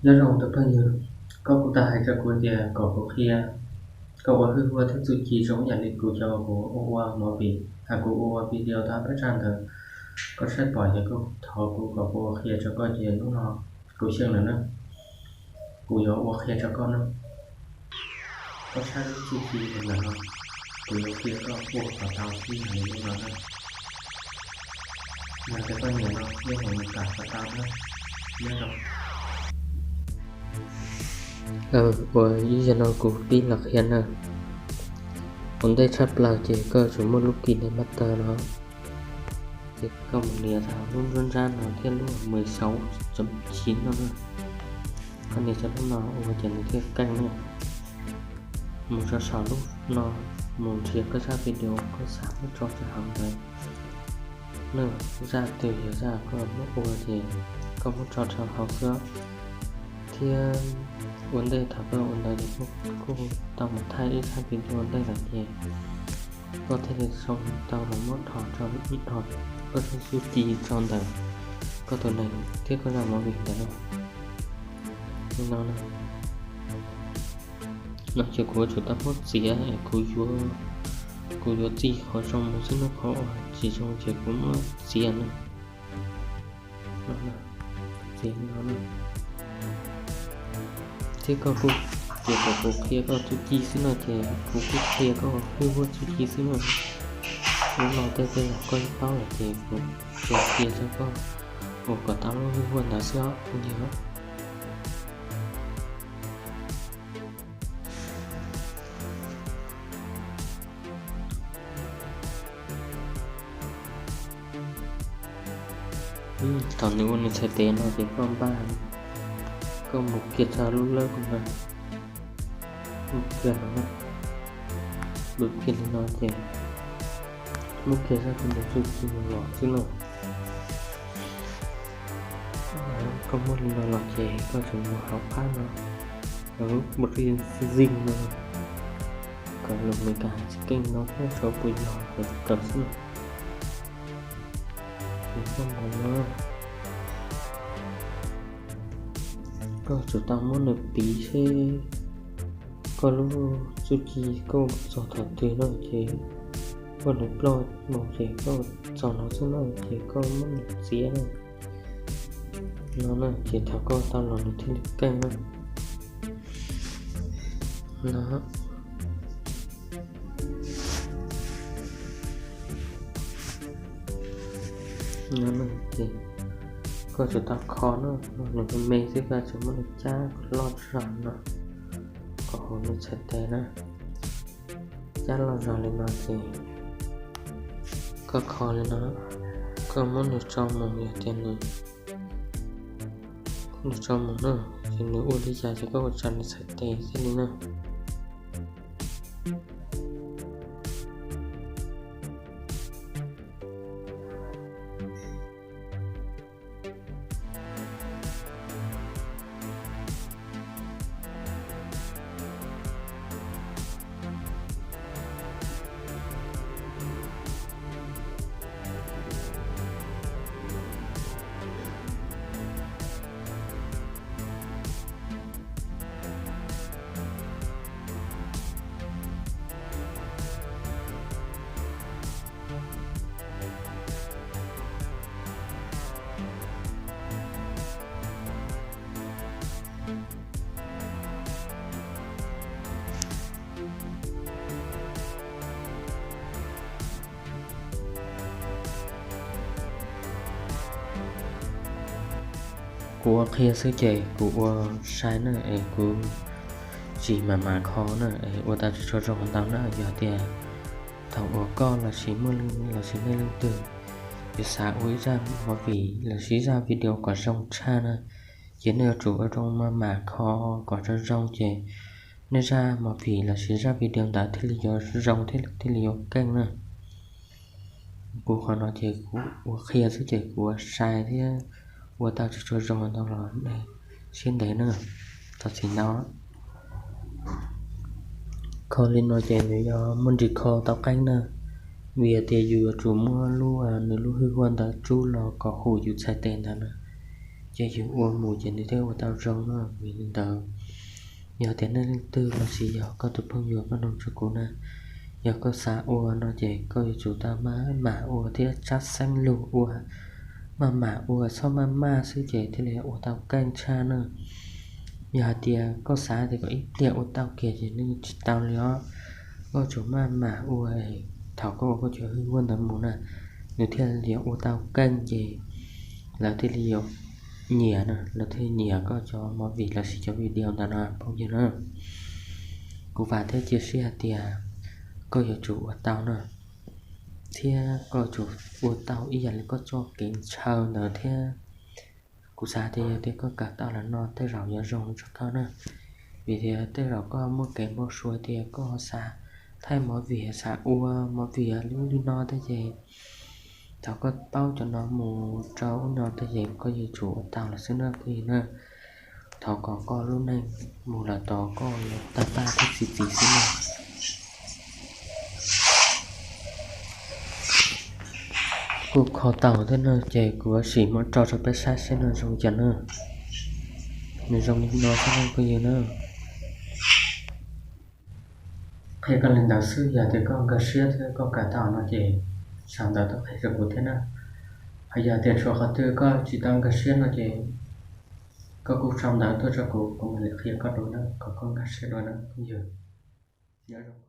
Nyob zoo tus phooj ywg, koj kuj tau hais rau kuv tias kom kuv qhia koj ua hwj huaj thiab txuj ci zoo ib yam li kuv cov kuv ua movie, hais kuv ua video tau peb tsag ntawd. Koj saib pom ces koj thov kuv kom kuv ua qhia rau koj ces hnub no kuv xyeej lawm na, kuv yuav ua qhia rau koj na. Koj saib lub txuj ci ntawm no, kuv yuav qhia koj ua kom tau ib yam li hnub no na. Yog tias koj nyiam no, nej mam mus kam kom tau na. Nyob zoo. Ua ib zaug no kuv pib los qhia na. Ua ntej tshaj plaws ces koj yuav tsum muaj lub KineMaster no, ces koj mus nias tau lub nruab nrab no thiab lub mười sáu chấm chín no na. Koj nias tau lub no ua ces nws thiaj keej na. Mus rau saum lub no, mus nrhiav koj zaj video koj xav muab tso rau hauv ntawd. Zaj twg yog zaj koj muab ua ces koj muab tso rau hauv xwb. Thiab ua ntej thaum koj ua ntawd ces koj kuj tau mus thaij ib zaj video ua ntej lawm ces koj thiaj li zoo tau los muab dhos rau ib dhos koj txuj ci tso ntawm koj tus neeg thiab koj zaj movie ntawd na. Li no na. No ces kuv yuav tsum tau muab txiav es kuv yuav, kuv yuav txij qhov zoo mus xwb na, qhov uas tsis zoo ces kuv muab txiav na. Txiav no na. Thiab koj kuj, ces kom kuv qhia koj txuj ci xwb no ces kuv kuj qhia koj hwj huaj txuj ci xwb na. Hnub no tej tej zaum koj yeej paub lawm ces kuv tsuas qhia rau koj ua kom tau lub hwj huaj ntawd xwb os. Thaum nws ua nws txhais tes no ces koj npaj, koj mus kiag txog lub lab no, mus kiag no, mus kiag li no ces muab kiag zaj tus ntawd txuj ci mus los xwb no. Koj muab li no los ces koj tseem mus hauv qab no, hauv lub Brazil no, kom lus Meskas hais tsis keej no thiab tso puas yog kom kawm xwb. Ces koj mus no, koj tsum tau muab nws piv seb koj lub txuj ci koj txog thaum twg no ces koj nws ploj mus ces koj txog no xwb no ces koj muab nws txiav no. No na ces thaum koj tau los nws thiaj li keej na. No. No na ces koj tsum tau kho na, nws me me xwb koj tsum muab nws cab kom loj zog no, kom hauv nws txhais tes na. Cab loj zog li no ces koj kho li no, koj muab nws tso mus, yog tias nws, nws tso mus na, ces nws ua li cas ces koj ua raws nws txhais tes thiaj li na. Kuv ua qhia xwb ces kuv ua sai na es kuv tsis mam mam kho na es ua tau tsis tshua zoo ntau na. Yog tias thaum uas koj los sis muaj leej los sis nej leej twg yuav xav ua ib zaj movie los sis ib zaj video kom zoo tshaj na, ces nej yuav tsum ua zoo maj mam kho kom zoo zoo ces nej zaj movie los sis zaj video ntawd thiaj li yuav zoo thiab thiaj li yuav keej na. Kuv qhov no ces kuv ua qhia xwb ces kuv ua sai thiab ua tau tsis tshua zoo ntau los nej siab ntev na, thov txim ntau. Kho li no ces nws yuav muaj nqis kho tau qeeb na, vim tias yus yuav tsum muab lub, nws lub hwj huaj ntawd rub los kom hum yus txhais tes ntawd na. ces yus ua mus ces nws thiaj ua tau zoo no. Vim li ntawd, yog tias nej leej twg los sis yog koj tus phooj ywg koj nug rau kuv na, yog koj xav ua no ces koj yuav tsum tau maj mam ua thiab tsab xeeb lug ua, maj mam ua, txhob maj maj xwb ces thiaj li ua tau keej tshaj na. Yog hais tias koj xav tias kom ib pliag ua tau kiag ces nws tsis tau li os. Koj tsum maj mam ua, thaum koj ua koj cov hwj huaj ntawd mus na, nws thiaj li yuav ua tau keej ces lawv thiaj li yuav nyiam na, lawv thiaj nyiam koj cov movie los sis cov video ntawd no phooj ywg na. Kuv vam thiab cia siab hais tias koj yuav tsum ua tau na, thiab koj tsum ua tau ib yam li koj txoj kev ntshaw ntawd thiab. Kuv xav tias yog tias koj kawm tau lawm no tej zaum yuav zoo rau koj na, vim tias tej zaum koj muaj kev npau suav tias koj xav thaij movie, xav ua movie li ub li no thiab ces thaum koj paub cov no mus rau ub no thiab ces koj yuav tsum ua tau lawm xwb na phooj ywg na. Thov kom koj lub neej mus lawm tod koj yuav tag paj thiab txi txiv xwb na. Kuj kho tau thiab no ces kuv sim muab tso rau peb saib seb nws zoo cas na. Nws zoo li no xwb na phooj ywg na. Qhia koj li ntawd xwb, yog tias koj nkag siab thiab koj kawm tau no ces sau ntawv tuaj qhia rau kuv thiab na. Ho yog tias tshuav qhov twg koj tsis tau nkag siab no ces koj kuj sau ntawv tuaj rau kuv, kuv mam li qhia koj dua na, kom koj nkag siab dua na phooj ywg. Nyob zoo.